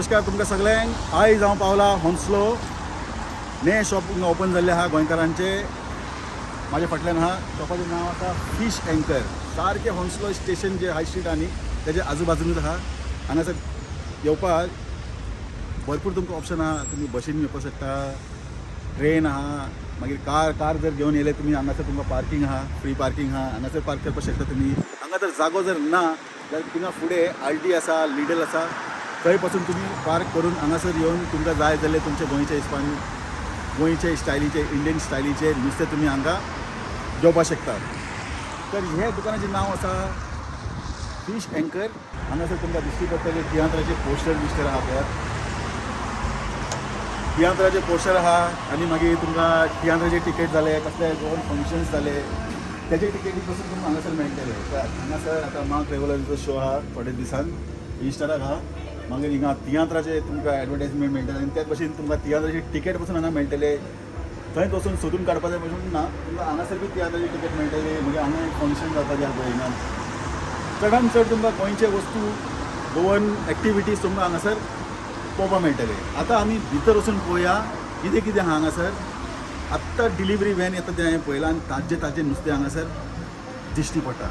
नमस्कार तुमकां सगळ्यांक. आयज हांव पावला होन्सलो ने शॉप ओपन जाल्लें आहा गोंयकारांचें. म्हाज्या फाटल्यान आहा, शॉपाचें नांव आसा फीश एंकर. सारकें होन्सलो स्टेशन जे हाय स्ट्रीट आहा न्ही तेजे आजूबाजूनच आहा. हांगासर येवपाक भरपूर तुमकां ऑप्शन आहा. तुमी बशीन येवपाक शकता, ट्रेन आहा, मागीर कार कार जर घेवन येयले तुमी हांगासर तुमकां पार्कींग आहा, फ्री पार्कींग आहा, हांगासर पार्क करपाक शकता तुमी. हांगा जर जागो जर ना जाल्यार थिंगा फुडें आल्डी आसा, लिडल आसा, थंय पासून तुमी पार्क करून हांगासर येवन तुमकां जाय जाल्यार तुमचे गोंयच्या हिसपान, गोंयचे स्टायलीचे, इंडियन स्टायलीचे नुस्तें तुमी हांगा घेवपाक शकता. तर हे दुकानाचें नांव आसा फीश एंकर. हांगासर तुमकां दिश्टी पडटलें तियात्राचे पोस्टर बिस्टर आहा पळयात, तियात्राचे पोस्टर आहा. आनी मागीर तुमकां तियात्राचे टिकेट जाले, कसले गोवन फंक्शन्स जाले तेजे टिकेटी पासून तुमकां हांगासर मेळटले. पळयात हांगासर आतां मार्क रेगुलरचो शो आहा थोडे दिसान, इस्टराक आहा. मागीर हिंगा तियात्राचे तुमकां एडवर्टायजमेंट मेळटले आनी त्याच भशेन तुमकां तियात्राची टिकेट पासून हांगा मेळटले. थंयच वचून सोदून काडपाचें पसून ना, तुमकां हांगासर बी तियात्राची टिकेट मेळटली. मागीर हांगा एक फंक्शन जावपाचें आहा पळय, हिंगा चडान चड तुमकां गोंयचे वस्तू, गोवन एक्टिविटीज तुमकां हांगासर पळोवपाक मेळटले. आतां आमी भितर वचून पळोवया कितें कितें आहा हांगासर. आत्तां डिलिवरी व्हॅन येता तें हांवें पळयलां आनी ताज्जें ताज्जें नुस्तें हांगासर दिश्टी पडटा.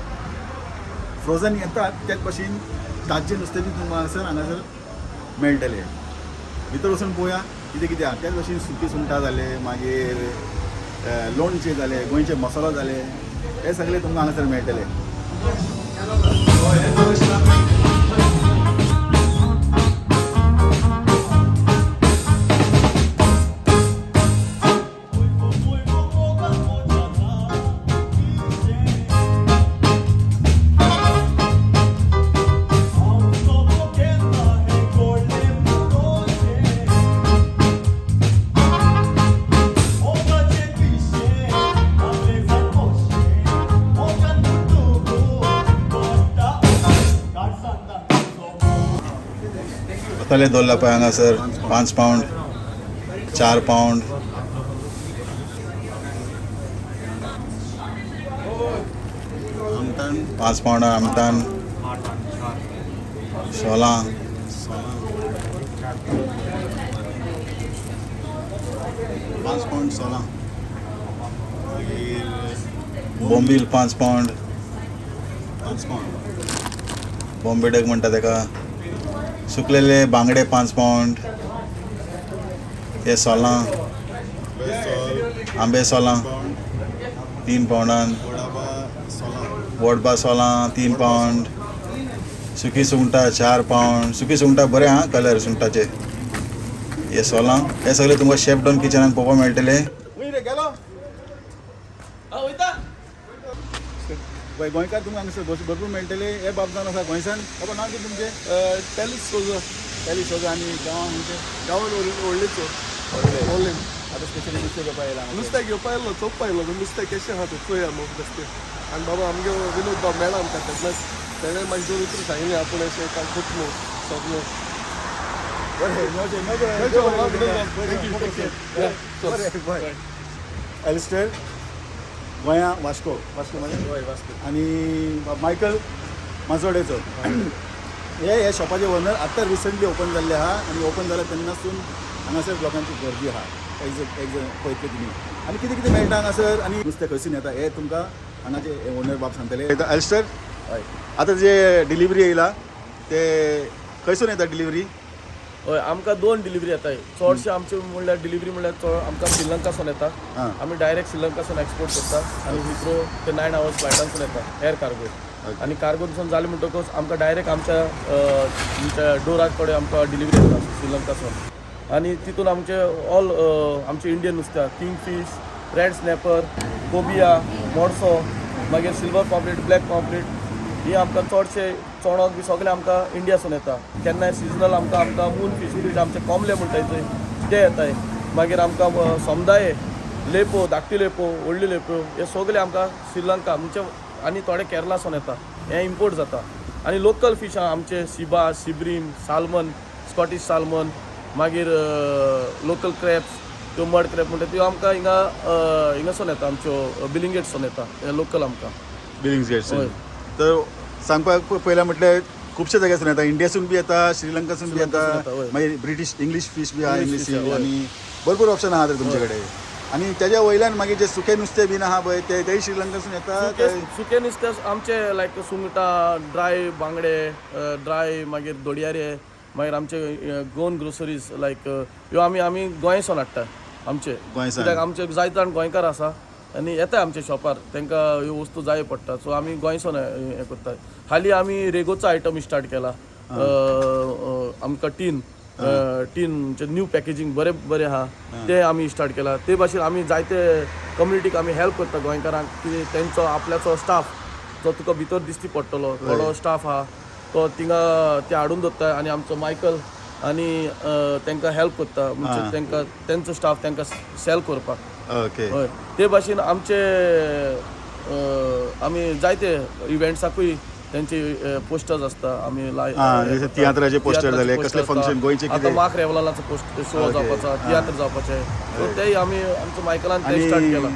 फ्रोजन येतात, त्याच भशेन ताज्जें नुस्तें बी तुमकां हांगासर मेळटलें. भितर वचून पळोवया कितें कितें आहा. त्याच भशेन सुकी सुंगटां जाले, मागीर लोणचें जालें, गोंयचे मसालो जाले, हे सगळे तुमकां हांगासर मेळटले. तले दवरला पळय हांगासर 5 पावंड, 4 पावंड. आमटान 5 पावंड आमटान, सोलां, 5 पावंड सोलां, मागीर बोंबील 5 पावंड, 5 पावंड बॉम्बे डक म्हणटा तेका, सुकलेले बांगडे 5 पावंड, हे सोलां, आंबे सोलां 3 पावंडान, वडबा सोलां 3 पावंड, सुकी सुंगटां 4 पावंड. सुकी सुंगटां बरें आहा कलर सुंगटाचे. हे सोलां, हे सगळे तुमकां शेफ डॉन किचनान पळोवपाक मेळटले. गोंयकार तुमकां हांगासर भरपूर मेळटले. हे बाब जावन आसा गोंयसान. बाबा, नांव कितें तुमचें? टेलिस सोजा. टेलिस सोजा. आनी गांवां खंयचें? गांवान व्हडलेचो, व्हडले. आतां स्पेशली नुस्तें घेवपा येयला हांगासर. नुस्तें घेवपा येयलो, चोवपा येयलो नुस्तें केशें आहा तें चोया न्हू बेश्टें. आनी बाबा आमगे विनोद बाब मेळ्ळा आमकां तेन्नाच, तेणें मागीर दोन उतरां सांगिल्लीं आपूण अशें कांय कोत न्हू सगळें. बरें, मेळचें, मेळचें. मेळचें बाबा, विनोद बाब. Thank you, thank you. बरें, बरें. एलिस्टर, गोंया वास्को, वास्को मरे? हय, वास्को. आनी मायकल माजोडेचो. हे हे शॉपाचे ओनर. आत्तां रिसंटली ओपन जाल्ले आहा आनी ओपन जालें तेन्नासून हांगासर लोकांची गर्दी आहा. एग्जॅक्ट पळयतले तुमी आनी कितें कितें मेळटा हांगासर आनी नुस्तें खंयसून येता हे तुमकां हांगाचे ओनर बाब सांगतले. एलिस्टर, हय. आतां जे डिलिवरी येयला ते खंयसून येता डिलिवरी? हय, आमकां 2 डिलिवरी येताय. चडशे आमचे म्हणल्यार डिलिवरी म्हणल्यार चड आमकां श्रीलंकासून येता. आमी डायरेक्ट श्रीलंकासून एक्सपोर्ट करता आनी हिथ्रो ते 9 आवर्स फ्लायटांसून येता एअर कार्गो. आनी कार्गोसून जालें म्हणटकच आमकां डायरेक्ट आमच्या डोरा कडेन आमकां डिलिवरी येता श्रीलंकासून. आनी तितून आमचे ऑल आमचे इंडियन नुस्तें, king fish, red snapper, cobia, मोडसो, मागीर सिल्वर पॉम्पलेट, ब्लॅक पॉम्पलेट, ही आमकां चडशे चोणक बी सगळें आमकां इंडियासून येता. केन्नाय सिजनल आमकां आमकां मून फीश बी आमचे कोंबले म्हणटाय थंय ते येताय. मागीर आमकां सोमदाये, लेपो, धाकटी लेपो, व्हडली लेपो, हे सगळे आमकां श्रीलंका म्हणजे आनी थोडे केरलासून येता. हे इम्पोर्ट जाता. आनी लोकल फीश आहा आमचे sea bass, sea bream, salmon, Scottish salmon, मागीर लोकल क्रॅप्स, त्यो मड क्रॅप म्हणटा त्यो आमकां हिंगा हिंगासून येता, आमच्यो बिलिंगेट्सून येता हे लोकल आमकां. Billings gates. हय. तर सांगपाक पयलें म्हटल्यार खुबशे जाग्यासून येता, इंडियासून बी येता, श्रीलंकासून बी येता, श्रीलंकासून येता, हय. मागीर ब्रिटीश इंग्लीश फीश बी आहा, इंग्लीश इंग्लीश fish आहा, हय. आनी भरपूर ऑप्शन आहा तर तुमचे कडेन. आनी तेज्या वयल्यान मागीर जे सुके नुस्तें बीन आहा पळय ते तेय श्रीलंकासून येता. सुके सुके नुस्तें आमचे लायक सुंगटां, ड्राय बांगडे, ड्राय मागीर दोडयारे, मागीर आमचे गोवन ग्रोसरीज लायक ह्यो आमी आमी गोंयसून हाडटा आमचे. गोंयसान. कित्याक आमचे जायते जाण गोंयकार आसा आनी येता आमच्या शॉपार, तांकां ह्यो वस्तू जाय पडटा, सो आमी गोंयसून हें करता. हालीं आमी रेगोचो आयटम स्टार्ट केला. आमकां टीन टीन न्यू पॅकेजींग बरें बरें आहा ते आमी स्टार्ट केला. ते भाशेन आमी जायते कम्युनिटीक आमी हेल्प करता गोंयकारांक की तेंचो आपल्याचो स्टाफ जो तुका भितर दिश्टी पडटलो थोडो स्टाफ आहा तो थिंगा ते हाडून दवरता आनी आमचो मायकल आनी तांकां हेल्प करता, म्हणजे तांकां तेंचो स्टाफ तांकां सेल करपाक. ओके. हय, ते भाशेन आमचे आमी जायते इव्हेंट्साकूय तेंचे पोस्टर्स आसता आमी लाय. आं, जशे तियात्राचे poster तियात्राचे जाले, poster कसले आसता. function, गोंयचे आतां कितें? मार्क रेवलानाचो पोस्ट शो जावपाचो, तियात्र जावपाचे, सो तेय आमी आमचो मायकलान ते स्टार्ट केला.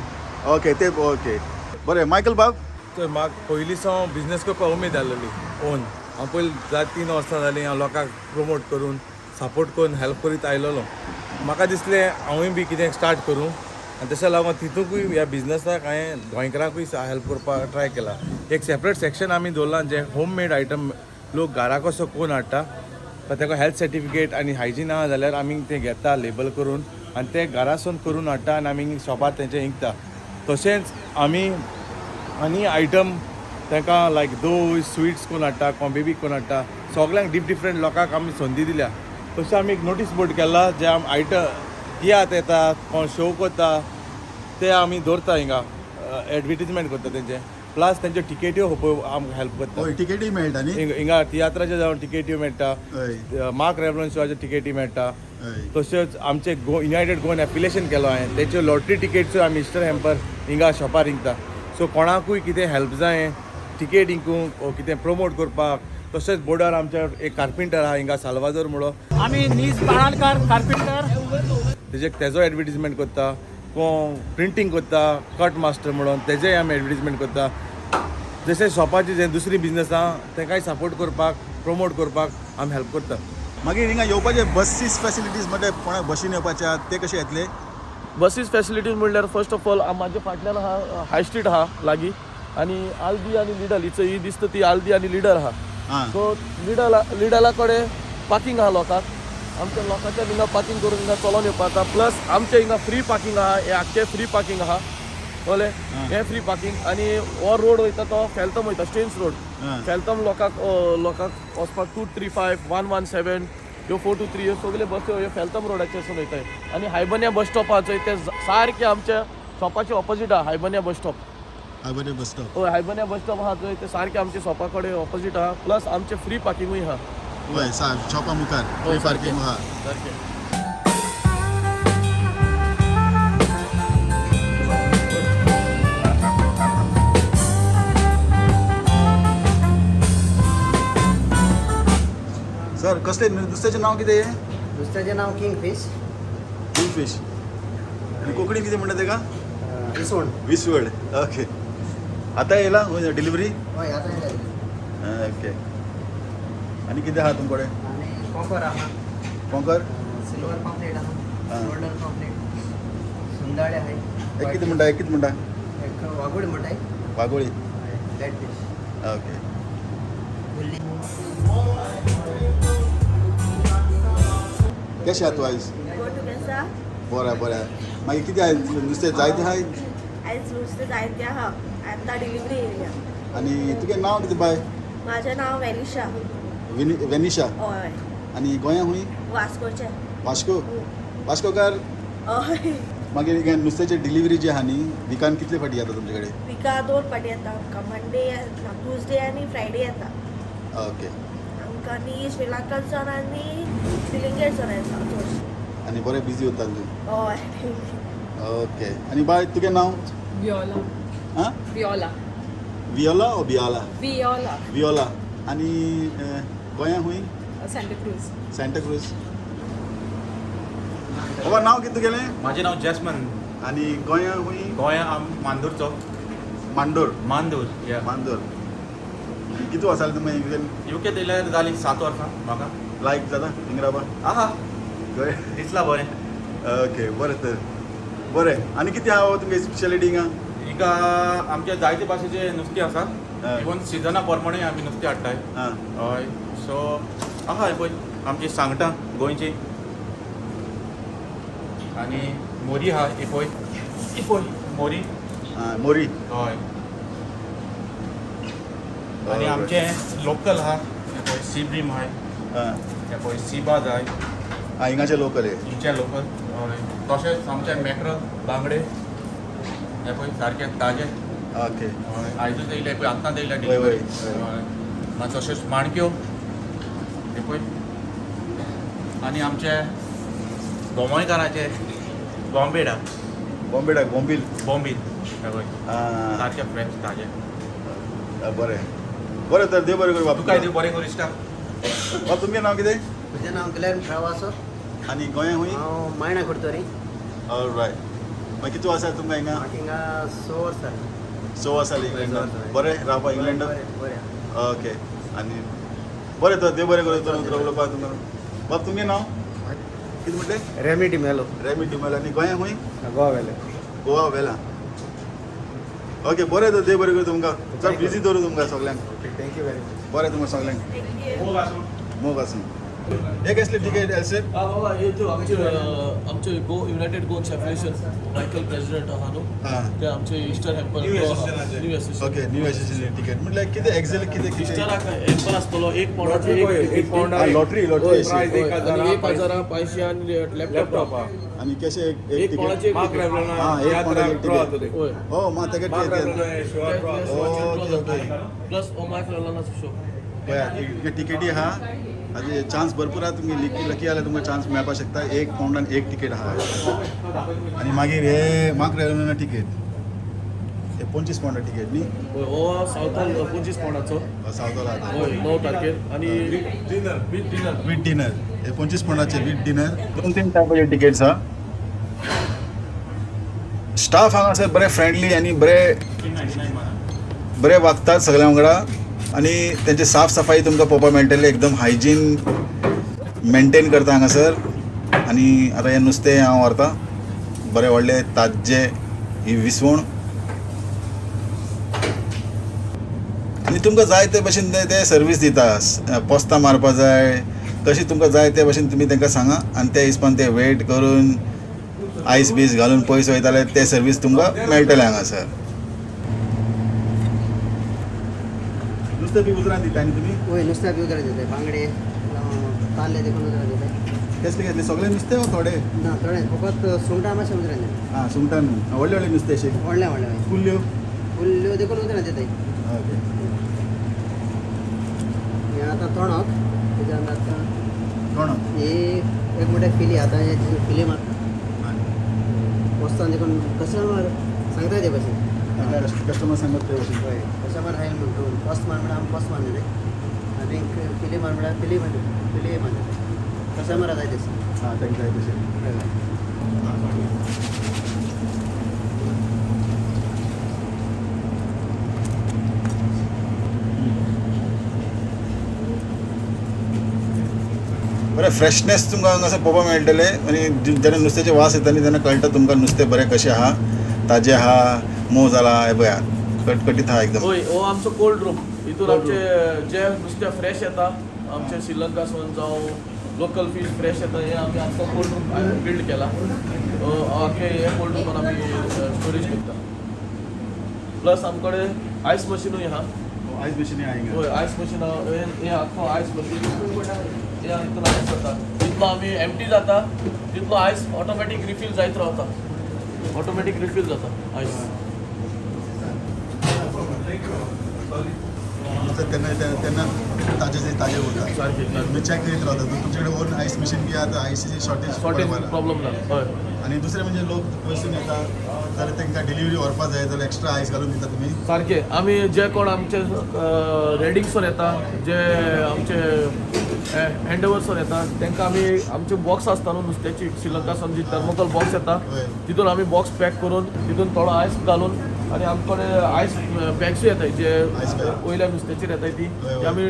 ओके, ते ओके, बरें मायकल बाब. तर म्हाका पयलीं सावन बिजनेस करपाक उमेद आसलेली ओन. हांव पयलीं जाय 3 वर्सां जालीं हांव लोकांक प्रमोट करून सपोर्ट करून हेल्प करीत आयलेलो. म्हाका दिसलें हांवूय बी कितें स्टार्ट करूं आनी तशें लागून तितूंकूय ह्या बिजनसाक हांवें गोंयकारांकूय हेल्प करपाक ट्राय केला. एक सेपरेट सेक्शन आमी दवरलां जें होम मेड आयटम लोक घरा कसो करून हाडटा, ताका हेल्थ सर्टिफिकेट आनी हायजीन आहा जाल्यार आमी तें घेता लेबल करून आनी ते घरासून करून हाडटा आनी आमी शॉपार तेंचे विकता. तशेंच आमी आनी आयटम तांकां लायक दोश स्विट्स कोण हाडटा, कॉम्बेबी कोण हाडटा, सगल्यांक डिफरंट लोकांक आमी संदी दिल्या. तशें आमी एक नोटीस बोर्ड केला जे आम आयटम तियात्र येता, कोण शो करता ते आमी दवरता हिंगा, एडवर्टीजमेंट करता तेंचे, प्लस तेंच्यो टिकेट्यो आमकां हेल्प करता. हय, टिकेटूय मेळटा न्ही? हिंगा तियात्राचे जावन टिकेट्यो मेळटा, हय. मार्क रेवलॉन शोवाच्यो टिकेटी मेळटा. हय. तशेंच आमचे गो युनायटेड गोवन एप्लिकेशन केलो हांवें, तेच्यो लॉटरी टिकेट्सूय आमी इस्टर हॅम्पर हिंगा शॉपार विकता. सो कोणाकूय कितें हेल्प जाय टिकेट विकूंक ओ कितें प्रमोट करपाक, तशेंच बोर्डार आमच्या एक कार्पेंटर आहा हिंगा साल्वादोर म्हणून, आम्ही नीज बाणालकार कार्पेंटर, तेजे तेजो एडवर्टीजमेंट करता. कोण प्रिंटींग करता कट मास्टर म्हणून, तेजेय आमी एडवर्टीजमेंट करता. जशें शॉपाची जे दुसरी बिजनस आहा तेकाय सपोर्ट करपाक प्रमोट करपाक आमी हेल्प करता. मागीर हिंगा येवपाचे बसीस फॅसिलिटीज म्हणजे कोणाक बशीन येवपाचे आहा ते कशे येतले? बसीस फॅसिलिटीज म्हणल्यार फर्स्ट ऑफ ऑल म्हाज्या फाटल्यान आहा हाय स्ट्रीट आहा लागीं आनी आल्दी आनी लिडल हिच ही दिसता ती आल्दी आनी लिडल आहा. आं. सो लिडला लिडला कडेन पार्किंग आहा लोकांक, आमच्या लोकांच्या हिंगा पार्किंग करून हिंगा चलोन येवपाक जाता. प्लस आमच्या हिंगा फ्री पार्किंग आहा, हें आख्खें फ्री पार्किंग आहा, कळ्ळें, हें फ्री पार्किंग. आनी हो रोड वयता तो फेलतम वयता, स्टेन्स रोड. आं. फेलतम लोकांक लोकांक वचपाक 2 3 5 1 1 7 ह्यो 4 2 3 ह्यो सगल्यो बसी ह्यो फेलतम रोडाचेरसून वयताय. आनी हायबनिया बस स्टॉप आहा चोय ते सारकें आमच्या शॉपाचे ऑपोजीट आहा हायबनिया बस स्टॉप. हय, बरें, बस स्टॉप. हय, हायबनिया बस स्टॉप आहा चोय ते सारकें आमच्या शॉपा कडेन ऑपोजीट आहा. प्लस आमचें फ्री पार्किंगूय आहा. हय, शॉपा मुखार फ्री पार्किंग आहा. सारकें. सर, कसले नुस्त्याचें नांव कितें? नुस्त्याचें नांव किंग फिश. किंग फिश आनी कोंकणीन कितें म्हणटा तेका? इसवण. विसवड. ओके, आतां येयला डिलिवरी? हय, आतां येयला. ओके, आनी कितें आहा तुमचे कडेन? आनी कोंकर आहा. कोंकर. सिल्वर पांपलेट आहा. आं. गोल्डन पांपलेट, सुंदाळे आहाय. एक कितें म्हणटा, एक कितें म्हणटा? एक वागोळी म्हणटाय. वागोळी. हय, रेड फिश. ओके. गुल्ली. कशें आहा तूं आयज? गोटू केसा? बरें बरें. मागीर कितें आहा नुस्तें जायतें आहाय? आयज नुस्तें जायतें आहा, आतां डिलिवरी येयल्या. आनी तुगें नांव कितें बाय? म्हाजें नांव वेलिशा. वेनिशा. हय. आनी गोंया खूंय? वास्कोचें. वास्को. वास्कोकार. हय. मागीर हे नुस्त्याची डिलिवरी जी आहा न्ही, विकान कितले फाटी येता तुमचे कडेन? विका 2 फाटी येता आमकां, मंडे, ट्युजडे आनी फ्रायडे येता. ओके. आमकां न्ही श्रीलंकाच्यान आनी फिलिंगेरच्यान येता चडशें. आनी बरें बिजी उरता तूं? हय. ओके, आनी बाय तुगें नांव? Viola. आं? Viola. Viola ओ बियाला? Viola. Viola. आनी गोंया खूंय? Santa Cruz. Santa Cruz. बाबा, नांव कितें तुगेलें? माझे नाव जॅस्मन. आनी गोंया खूंय? गोंया मांदूरचो. मांडोर. मांदूर या. मांदोर. कितू वर्सां जालीं तुमी युकेन? युके दिल्यार जाली 7 वर्सां म्हाका. लायक जाता हिंगा रावपा? आहा. कळ्ळें. दिसला बरें. ओके, बरें तर, बरें. आनी कितें आहा हो तुमगे स्पेशलिटी हिंगा? हिंगा आमचे जायते भाशेचे नुस्तें आसा. इवन सिजना प्रमाणे आमी नुस्तें हाडटाय. हय, सो आहा हें पळय आमची सांगटां गोंयची आनी मोरी आहा. ही पळय, ही पळय मोरी. आं, मोरी. हय, आनी आमचें लोकल आहा. हें पळय सी ब्रीम आहाय. हें पळय सीबाज आहाय. आं, हिंगाचे लोकल हे? हिंगचे लोकल. हय, तशेंच आमचे मॅक्रल बांगडे हे पळय सारके ताजे. हय, आयजूच येयले पळय, आत्तांच येयले डिलिवरी. हय, मागीर तशेंच माणक्यो हे पळय आनी आमचे दोमोयकाराचे बॉम्बेड आहा. बॉम्बे डाक, बोंबील. बॉम्बील हे पळय सारके फ्रेश ताजे. बरें बरें तर, देव बरें करूं बाब. तुकाय देव बरें करूं इश्टा. बाब, तुमगें नांव कितें? म्हजें नांव ग्लॅन फ्रावासो. आनी गोंया खूंय? हांव मायणा कुडतरी. ऑलरायट. मागीर कितू आसा तुमकां हिंगा? म्हाका हिंगा 6 वर्सां जालीं. 6 वर्सां जालीं इंग्लंडाक. बरें रावपा इंग्लंडाक? बरें बरें. ओके, आनी बरें तर, देव बरें करूं तर उतरां उलोवपाक तुमकां. बाब, तुमगें नांव कितें म्हटलें? रेमी डिमेलो. रेमी डिमेलो. आनी गोंया खूंय? गोवा वेले. गोवा वेला. ओके, बरें तर, देव बरें करूं तुमकां. चड बिजी दवरूं तुमकां सगल्यांक. Okay, thank you very much. बरें तुमकां सगल्यांक. मोग आसूं. हे कसली टिकेट एल्सेट? हा बाबा, हे त्यो आमचे आमचे गो United Goan Federation Michael president आहा न्हू, ते आमचे Easter hamper. New association. New association. Okay, new association ticket म्हटल्यार कितें एक्झॅक्ट कितें कितें? इस्टराक हॅम्पर आसतलो 1 पावंडाचे एक पावंडा. Lottery lottery prize 1000. 1000 500 आनी लॅपटॉप. आनी कशें एक एक एक पावंडाचे टिकेट? मार्क रेवलना. हां, एक पावंडाचे एक टिकेट. हय. हो, मा तेका. Okay okay. प्लस ओमाय रेवलनाचो शो. पळयात, टिकेटी आहा, हाजे चान्स भरपूर आहा. तुमी लकी लकी जाल्यार तुमकां चान्स मेळपाक शकता. 1 पावंडान 1 टिकेट आहा. आनी मागीर हे मार्क रेवलना टिकेट, हे 25 पावंडा टिकेट न्ही? हय, हो सावथाल 25 पावंडाचो. सावथॉल आहा. हय, 9 तारखेर आनी dinner. With dinner. With dinner. हे 25 पावंडाचे विथ डिनर. 2-3 टायपाचे टिकेट्स आहा. स्टाफ हांगासर बरे फ्रेंडली आनी बरे बरे वागतात सगळ्या वांगडा आनी तेंचे साफ सफाई तुमकां पळोवपाक मेळटली. एकदम हायजीन मेंटेन करता हांगासर. आनी आतां हें नुस्तें हांव व्हरता, बरें व्हडलें ताज्जें ही विसवण. आनी तुमकां जाय ते भशेन ते सर्वीस दिता. पोस्तां मारपा जाय कशी तुमकां जाय ते भशेन तुमी तांकां सांगा आनी त्या हिसपान ते वेट करून आयस बीस घालून पयस वयता जाल्यार ते सर्वीस तुमकां मेळटले हांगासर. नुस्तें बी उजरान दिता न्ही तुमी? वय, नुस्त्या बी उदरान दिताय, बांगडे ताल्ले देखून उदरान दिताय. कसले कसले, सगळे नुस्तें वो थोडे? ना, थोडे फकत सुंगटां मातशें उदरान दिता. आं, सुंगटां न्हू, व्हडलें व्हडलें नुस्तें अशें? व्हडलें व्हडलें. कुल्ल्यो? कुल्ल्यो देखून उदरान दिताय. ओके. हें आतां तोणक तेज्यान आतां तोणक. ही एक म्हणल्यार फिली. आतां हे फिली मारता वचता देखून कस्टमर सांगता ते भशेन. कस्टमर सांगत ते भशेन. हय, कस्टमर आयल म्हणटून पोस्त मार म्हणल्यार आमी पोस्त मारून दिताय आनी फिली मार म्हणल्यार फिली मारून फिली मारून दिताय. कस्टमर जाय तशें. आं, तांकां जाय तशें. हय. बरें फ्रेशनेस तुमकां हांगासर पळोवपाक मेळटलें. आनी जेन्ना नुस्त्याचे वास येता न्ही तेन्ना कळटा तुमकां नुस्तें बरें कशें आहा, ताजें आहा, मोव जाला. हें पळयात, कटकटीत आहा एकदम. हय, हो आमचो कोल्ड रूम. हितून आमचे जे नुस्तें फ्रेश येता आमचे श्रीलंकासून जावं लोकल फीश फ्रेश येता, हे आमी आमकां कोल्ड रूम बिल्ड केला. आख्खे हे कोल्ड रुमान आमी स्टोरेज करता. प्लस आमचे कडेन आयस मशिनूय आहा. आयस मशिनूय आहा हिंगा? हय, आयस मशीन हे आख्खो आयस मशीन हे हितून आयस जाता. जितलो आमी एमटी जाता तितलो आयस ऑटोमॅटीक रिफील जायत रावता. ऑटोमॅटीक रिफील जाता आयस. नुस्तें तेन्ना तेन्ना ताजें ताजें उरता. सारकें. तुमी चॅक करीत रावता. तुमचे कडेन ओन आयस मशीन बी आहा, आयसीची शॉर्टेज शॉर्टेज प्रॉब्लम ना. हय. आनी दुसरें म्हणजे लोक पयसून येता जाल्यार तांकां डिलिव्हरी व्हरपा जाय जाल्यार एक्स्ट्रा आयस घालून दिता तुमी? सारकें. आमी जे कोण आमचे रेडिंगसून येता, जे आमचे हँडओवरसून येता, तांकां आमी आमचे बॉक्स आसता न्हू नुस्त्याची श्रीलंकासून जी थर्मोकॉल बॉक्स येता, तितून आमी बॉक्स पॅक करून तितून थोडो आयस घालून आनी आमचे कडेन आयस बॅग्सूय येताय जे Ice bag. वयल्या नुस्त्याचेर येताय ती हय, ती आमी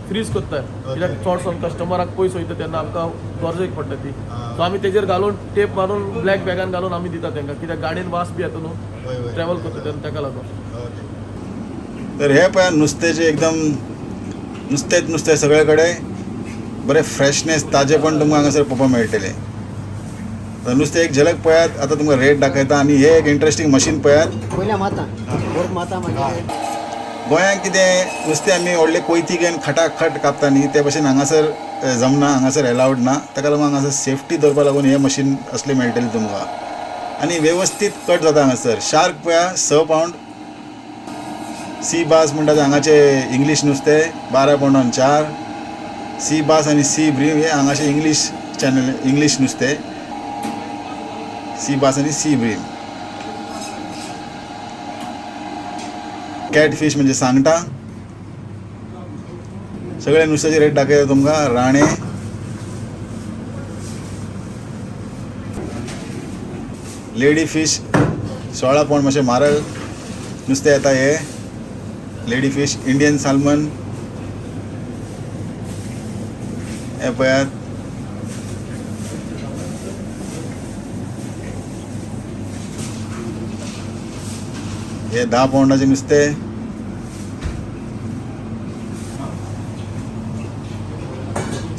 फ्रीज करता कित्याक चडसो कस्टमराक पयस वयता तेन्ना आमकां गरजेक पडटा ती. सो आमी तेजेर घालून टेप मारून ब्लॅक बॅगान घालून आमी दिता तांकां, कित्याक गाडयेन वास बी येता न्हू, हय हय ट्रॅवल करता तेन्ना ताका लागून. तर हे पळय नुस्त्याचे एकदम नुस्तेंच नुस्तें सगळे कडेन बरें फ्रेशनेस, ताजेपण तुमकां हांगासर पळोवपाक मेळटलें. तर नुस्तें एक झलक पळयात, आतां तुमकां रेट दाखयता. आनी हे एक इंट्रस्टींग मशीन पळयात. पयलीं माता बरोबर माता मागीर. गोंयांत कितें नुस्तें आमी व्हडले कोयती घेवन खटाखट कापता न्ही, ते भशेन हांगासर जमना, हांगासर एलावड ना. ताका लागून हांगासर सेफ्टी दवरपा लागून हें मशीन असलें मेळटलें तुमकां आनी वेवस्थीत कट जाता हांगासर. शार्क पळया 6 पावंड, सी बास म्हणटा ते हांगाचे इंग्लीश नुस्तें 12 पावंडान 4, सी बास आनी सी ब्रीम हे हांगाचे इंग्लीश चॅनल इंग्लीश नुस्तें, सी बास आनी सी ब्रीम. कॅट फीश म्हणजे सांगटां. सगळे नुस्त्याचे रेट दाखयता तुमकां. राणे, लेडी फीश 16 पावंड, मातशें म्हारग नुस्तें येता हे लेडी फीश. इंडियन साल्मन हे पळयात. हे 10 पावंडाचें नुस्तें.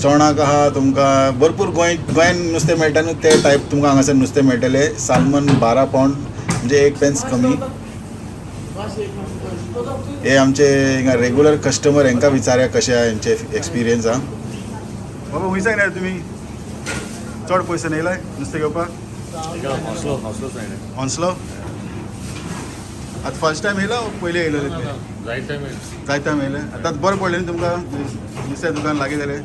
चोणाक आहा तुमकां भरपूर. गोंयान नुस्तें मेळटा न्हू ते टायप तुमकां हांगासर नुस्तें मेळटलें. सालमन 12 पावंड म्हणजे 1 पेन्स कमी. हे आमचे हिंगा रेगुलर कस्टमर, हेंकां विचारया कशें आहा हेंचे एक्सपिरियन्स आहा. बाबा खंयच्यान येयला तुमी? चड पयस येयलाय नुस्तें घेवपाक? हॉन्सलो. आतां फर्स्ट टायम येयला, पयलीं येयलेले? जायते टायम येयले. आतां बरें पडलें न्हू तुमकां नुस्त्या दुकान लागीं जालें?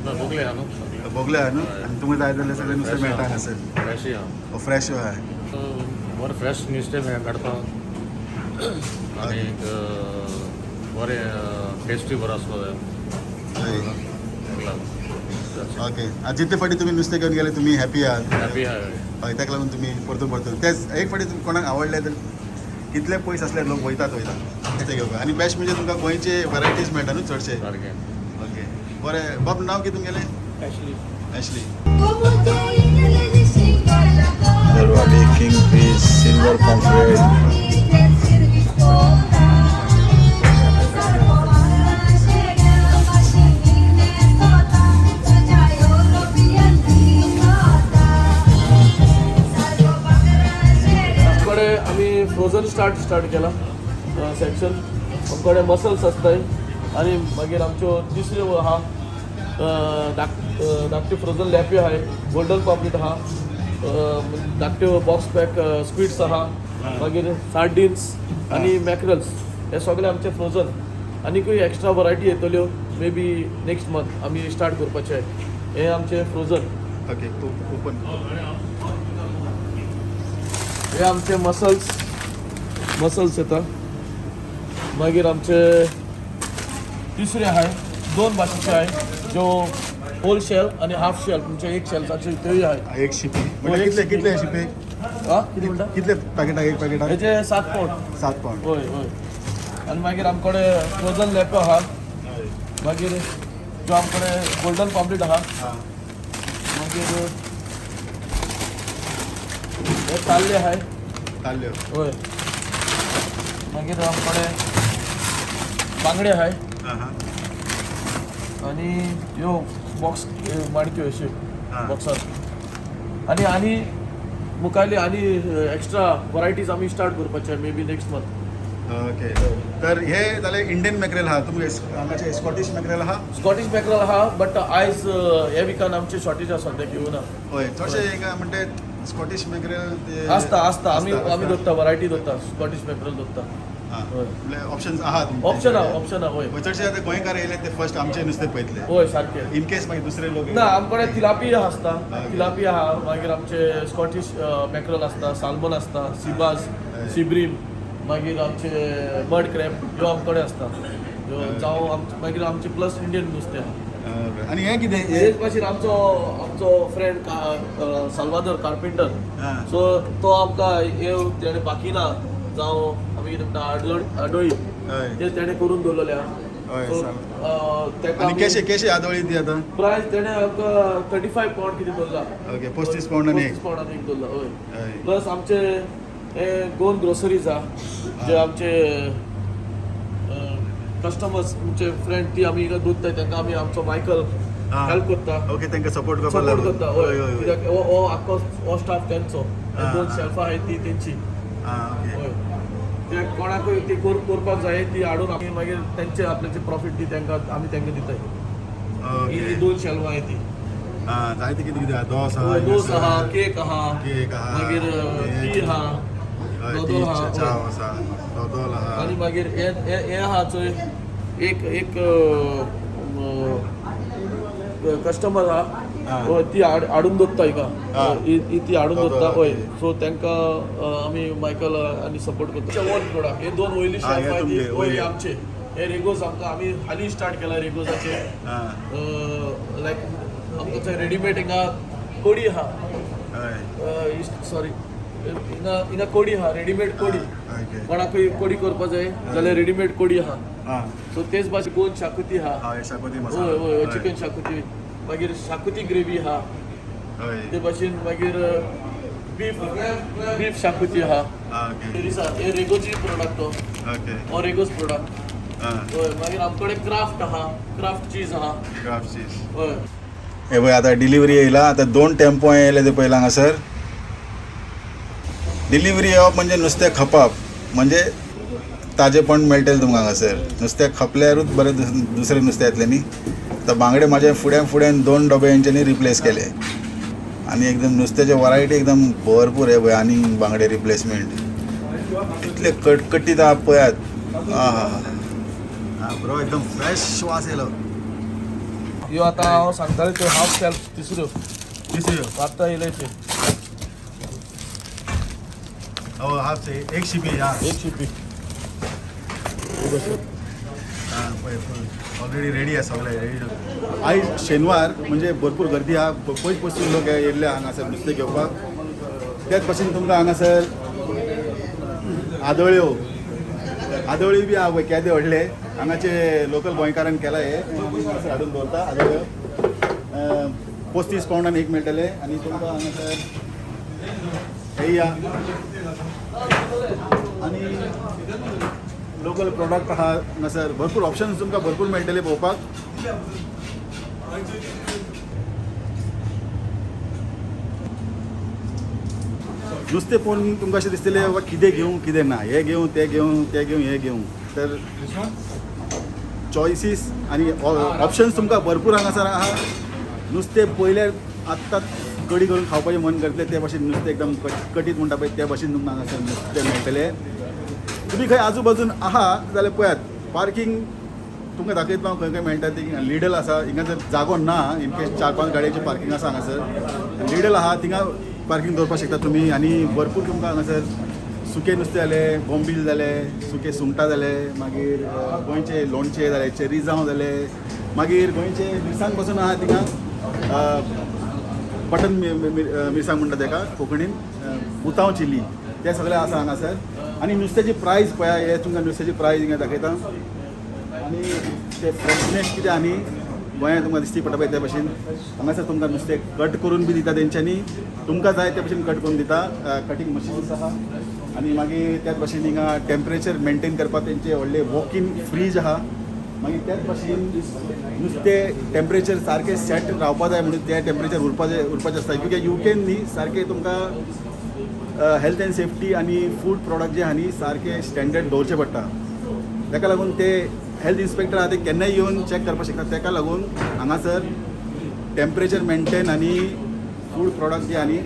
बोगले आहा न्हू. बोगले आहा न्हू. आनी तुमकां जाय जाल्यार सगळें नुस्तें मेळटा हांगासर. फ्रेश आहा. फ्रेश आहा. बरें फ्रेश नुस्तें काडपा आनी बरें टेस्टूय बरो आसपा जाय. ओके, आतां जितले फावटी तुमी नुस्तें घेवन गेले तुमी हॅपी आहात? हॅपी आहा. हय, ताका लागून तुमी परतून परतून तेच एक फावटी तुमी कोणाक आवडलें तर कितले पयस आसल्यार लोक वयतात वयता नुस्तें घेवपाक. आनी बेस्ट म्हणजे तुमकां गोंयचे वरायटीज मेळटा न्हू चडशे. सारकें. ओके, बरें बाब, नांव कितें तुमगेलें? एशली. एशली. दरवाडी, किंग फीश, सिल्वर पॉम्फ्रेट. आमकडे आमी फ्रोजन स्टार्ट केला सेक्शन. आमकडे मसल्स आसताय आनी मागीर आमच्यो तिसऱ्यो आहा धाकट्यो फ्रोजन लेप्यो आहाय, गोल्डन पॉपलेट आहा, धाकट्यो बॉक्स पॅक स्क्विड्स आहा, मागीर सार्डिन्स आनी मॅक्रल्स, हे सगळे आमचे फ्रोजन. आनीकूय एक्स्ट्रा वरायटी येतल्यो, मे बी नेक्स्ट मंथ आमी स्टार्ट करपाचे. हे आमचे फ्रोजन. Okay, open. हे आमचे मसल्स येता. मागीर आमचे तिसरे आहाय, दोन भाशेचे आहाय, ज्यो होल शेल आनी हाफ शेल, म्हणजे एक शेल्साचे त्योय आहाय. एक शिपी म्हणजे कितले कितले शिपी? आं, कितें म्हणटा? कितले पॅकेटाक? एक पॅकेटाक? हेजे 7 पावंड. 7 पावंड. हय हय. आनी मागीर आमचे कडेन फ्रोजन लेपो आहा, मागीर ज्यो आमचे कडेन गोल्डन पॉम्पलेट आहा, मागीर हे ताल्ले आहाय. ताल्ल्यो. हय. मागीर आमचे कडेन बांगडे आहाय आं हां आनी ह्यो बॉक्स माणक्यो अश्यो बॉक्सार. आनी आनी मुखायली आनी एक्स्ट्रा वरायटीज आमी स्टार्ट करपाचे may be next month. Okay, तर हे जाले इंडियन मॅकरेल आहा तुमगे. हांगाचे स्कॉटिश मॅकरेल आहा? स्कॉटिश मॅकरल आहा, बट आयज हे विकान आमचे शॉर्टेज आसा, सद्याक येवना. हय, चडशे एक म्हणटे स्कॉटिश मॅकरेल ते आसता आसता, आमी आमी दवरता, वरायटी दवरता, स्कॉटिश मॅकरल दवरता. म्हणल्यार ऑप्शन्स आहा? ऑप्शन आहा, ऑप्शन आहा, हय. चडशे आतां गोंयकार येयले ते फर्स्ट आमचे नुस्तें पळयतले. हय, सारकें. इन केस मागीर दुसरे लोक ना, आमचे कडेन तिलापिया आसता, तिलापिया आहा, मागीर आमचे स्कॉटिश मॅकरल आसता, साल्मन आसता, सिबास, सिब्रीम, मागीर आमचे मड क्रॅब, ह्यो आमचे कडेन आसता ह्यो. जावं मागीर आमचे प्लस इंडियन नुस्तें आहा. आनी हें कितें? हेच भाशेन आमचो आमचो फ्रेंड साल्वादोर कार्पेंटर, सो तो आमकां हे तेणें बाकिना जावं आमी कितें म्हणटा आडोळी ते तेणें करून दवरलेले आहा. सो तेका आनी केशे केशे आदोळी ती आतां प्रायस तेणें आमकां 35 पावंड कितें दवरला. ओके, 35 पावंडान एक. 35 पावंडान एक दवरला, हय. प्लस आमचे हे गोवन ग्रोसरीज आहा, जे आमचे कस्टमर्स आमचे फ्रेंड ती आमी हिंगा दवरताय, तांकां आमी आमचो मायकल हेल्प करता. ओके, तांकां सपोर्ट करपाक सपोर्ट करता, हय. कित्याक हो आख्खो हो स्टाफ तेंचो, दोन शेल्फां आहाय ती तेंची. हय, ते कोणाकूय ती करपाक जाय ती हाडून आमी मागीर तेंचे आपल्याचे प्रॉफीट ती तांकां आमी तांकां दिताय. ही दोन शेल्फां आहाय ती. जायते कितें कितें आहा, दोस आहा, दोस आहा, केक आहा, केक आहा, मागीर टी आहा, दोदोल आहा, चाव आसा, दोदोल आहा. आनी मागीर हे आहा चोय एक एक कस्टमर आहा ती हाडून दवरता हिंगा, ती हाडून दवरता, हय. सो तांकां आमी मायकल आनी सपोर्ट करता. ओन प्रोडक्ट हे दोन वयली शेल्फ आहा ती, हय, आमचे हे रेगोज आमकां आमी हालीं स्टार्ट केला रेगोजाचे. लायक आमकां रेडीमेड हिंगा कोडी आहा, सॉरी हिंगा हिंगा कोडी आहा, रेडीमेड कोडी. कोणाकूय कोडी करपा जाय जाल्यार रेडीमेड कोडी आहा. सो तेच भाशेन गोवन शाकुती आहा, हय हय, चिकन शाकुती, मागीर शाकुती ग्रेवी आहा, ते भाशेन मागीर बीफ बीफ शाकुती आहा. हे रेगोजी प्रोडक्ट तो, हो रेगोज प्रोडक्ट. हय, मागीर आमचे कडेन क्राफ्ट आहा, क्राफ्ट चीज आहा, क्राफ्ट चीज. हय. हे पळय आतां डिलिव्हरी येयला, आतां दोन टेम्पो येयले ते पयला हांगासर. डिलिव्हरी येवप म्हणजे नुस्तें खपप म्हणजे ताजेपण मेळटलें तुमकां हांगासर. नुस्तें खपल्यारूच बरें दुसरें नुस्तें येतलें न्ही. आतां बांगडे म्हाजे फुड्यान फुड्यान दोन डबे हेंच्यांनी रिप्लेस केले आनी एकदम नुस्त्याचे वरायटी एकदम भरपूर. हे पळय आनी बांगडे रिप्लेसमेंट इतले कटकटीत आहा पळयात. आं हां बरो एकदम फ्रेश वास येयलो. ह्यो आतां हांव सांगतालें त्यो हाफ शेल्फ तिसऱ्यो तिसऱ्यो आतां येयले त्यो. हो, हाफ एक शिपी. हा, एक शिपी ऑलरेडी रेडी आसा, सगळें रेडी. आयज शेनवार म्हणजे भरपूर गर्दी आहा, पयस पयसून लोक येयल्ले हांगासर नुस्तें घेवपाक. त्याच भाशेन तुमकां हांगासर आदोळ्यो आदोळी बी आहा पळय, केदे व्हडले हांगाचे लोकल गोंयकारान केला हे, हांगासर हाडून दवरता आदोळ्यो. 35 पावंडान एक मेळटले. आनी तुमकां हांगासर हेय आहा आनी लोकल प्रोडक्ट आहा हांगासर. भरपूर ऑप्शन्स तुमकां भरपूर मेळटले पळोवपाक. नुस्तें पळोवन तुमकां अशें दिसतलें बाबा कितें घेवं कितें ना, हें घेवं तें घेवं तें घेवं हें घेवं, तर चॉयसीस आनी ऑप्शन्स तुमकां भरपूर हांगासर आहा. नुस्तें पळयल्यार आत्तां कडी करून खावपाचें मन करतलें ते भाशेन नुस्तें एकदम कटकटीत म्हणटा पळय ते भाशेन तुमकां हांगासर नुस्तें मेळटलें. तुमी खंय आजू बाजून आहा जाल्यार पळयात पार्कींग तुमकां दाखयतलो हांव खंय खंय मेळटा ती. लिडल आसा हिंगा, जर जागो ना इनकेस 4-5 गाडयेचें पार्कींग आसा हांगासर, लिडल आहा थिंगा पार्कींग दवरपाक शकता तुमी. आनी भरपूर तुमकां हांगासर सुकें नुस्तें जालें, बोंबील जालें, सुकें सुंगटां जालें, मागीर गोंयचें लोणचें जालें, चेरीजांव जालें, मागीर गोंयचें मिरसांग पासून आहा थिंगा, बटन मिरसांग म्हणटा तेका कोंकणीन, बुतांव चिली, ते सगळें आसा हांगासर. आनी नुस्त्याची प्रायस पळया, हे तुमकां नुस्त्याची प्रायस हिंगा दाखयता. आनी ते फ्रेशनेस कितें आनी गोंयांत तुमकां दिश्टी पडटा पळय ते भाशेन हांगासर तुमकां नुस्तें कट करून बी दिता तेंच्यांनी, तुमकां जाय ते भाशेन कट करून दिता. कटींग मशीन्स आहा. आनी मागीर त्याच भाशेन हिंगा टेम्परेचर मेनटेन करपाक तेंचे व्हडले वॉक इन फ्रीज आहा. मागीर त्याच भाशेन नुस्तें टेम्परेचर सारकें सेट रावपा जाय म्हणून तें टेम्परेचर उरपाचें आसता, कित्याक युकेन न्ही सारकें तुमकां हेल्थ एंड सेफ्टी आनी फूड प्रोडक्ट जे आहा न्ही सारकें स्टँडर्ड दवरचें पडटा. ताका लागून ते हेल्थ इन्स्पेक्टर आहा ते केन्नाय येवन चॅक करपाक शकता. ताका लागून हांगासर टेम्परेचर मेनटेन आनी फूड प्रोडक्ट जे आहा न्ही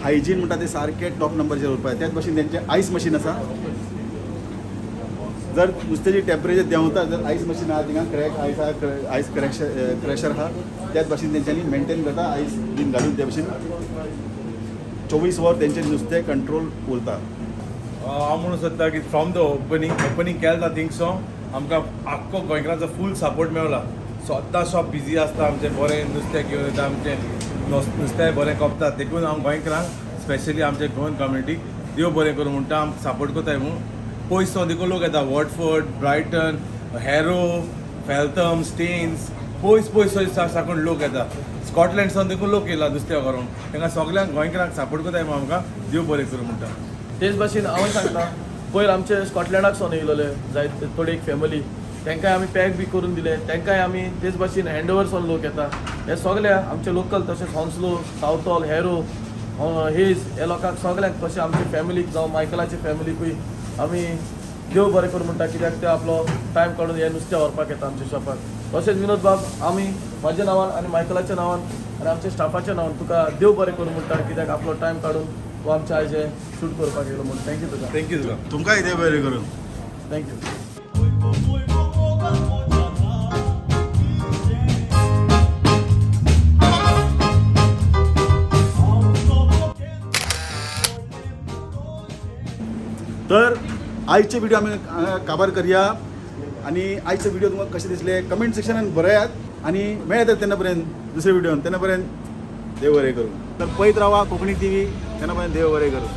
हायजीन म्हणटा ते सारकें टॉप नंबरचेर उरपाक जाय. त्याच भाशेन तेंचें आयस मशीन आसा, जर नुस्त्याची टेम्परेचर देंवता जर आयस मशीन आहा थिंगा, क्रॅक आयस आहा, आयस क्रॅशर आहा, त्याच भाशेन तेंच्यांनी मेनटेन करता आयस बीन घालून ते भाशेन 24 वर तेंचें नुस्तें कंट्रोल उरता. हांव म्हणूंक सोदता की फ्रॉम the opening केलें ना थिंगसो आमकां आख्खो गोंयकारांचो फूल सपोर्ट मेवला. सद्दां शॉप बिजी आसता आमचें, बरें नुस्तें घेवन येता, आमचें नुस्तें बरें खपता. देखून हांव गोंयकारांक स्पेशली आमचे गोवन कम्युनिटीक देव बरें करूं म्हणटा, आमकां सपोर्ट करताय म्हणून. पयस सावन देखून लोक येता, वॉटफर्ड, ब्रायटन, हॅरो, फेल्थम, स्टेन्स, पयस पयस साकून लोक येता. स्कॉटलँड सावन देखून लोक येयला नुस्त्या व्हरोंक. तांकां सगल्यांक गोंयकारांक सपोर्ट करताय म्हणून आमकां देव बरें करूं म्हणटा. तेच भाशेन हांवूय सांगता, पयर आमचे स्कॉटलँडाक सावन येयलेले जायते थोडी एक फॅमिली, तांकांय आमी पॅक बी करून दिले. तांकांय आमी तेच भाशेन हँडओवर सावन लोक येता. हे सगळे आमचे लोकल, तशेंच हॉन्सलो, सावथॉल, हॅरो, हेज हे लोकांक सगळ्यांक, तशें आमचे फॅमिलीक जावं मायकलाचे फॅमिलीकूय आमी देव बरें करूं म्हणटा, कित्याक ते आपलो टायम काडून हे नुस्तें व्हरपाक येता आमच्या शॉपार. तशेंच विनोद बाब, आमी म्हाज्या नांवान आनी मायकलाच्या नांवान आनी आमच्या स्टाफाच्या नांवान तुका देव बरें करूं म्हणटा, कित्याक आपलो टायम काडून तूं आमच्या आयज हें शूट करपाक येयलो म्हणून. Thank you तुका. Thank you तुका. तुमकांय देव बरें करूं. Thank you. तर आयचे व्हिडिओ आमी काबार करया आनी आयचे व्हिडिओ तुमकां कशे दिसले कमेंट सेक्शनान बरयात आनी मेळ्ळे तर तेन्ना पर्यंत दुसरे व्हिडिओन. तेन्ना पर्यंत देव बरें करूं. तर पळयत रावा कोंकणी टीव्ही. तेन्ना पर्यंत देव बरें करूं.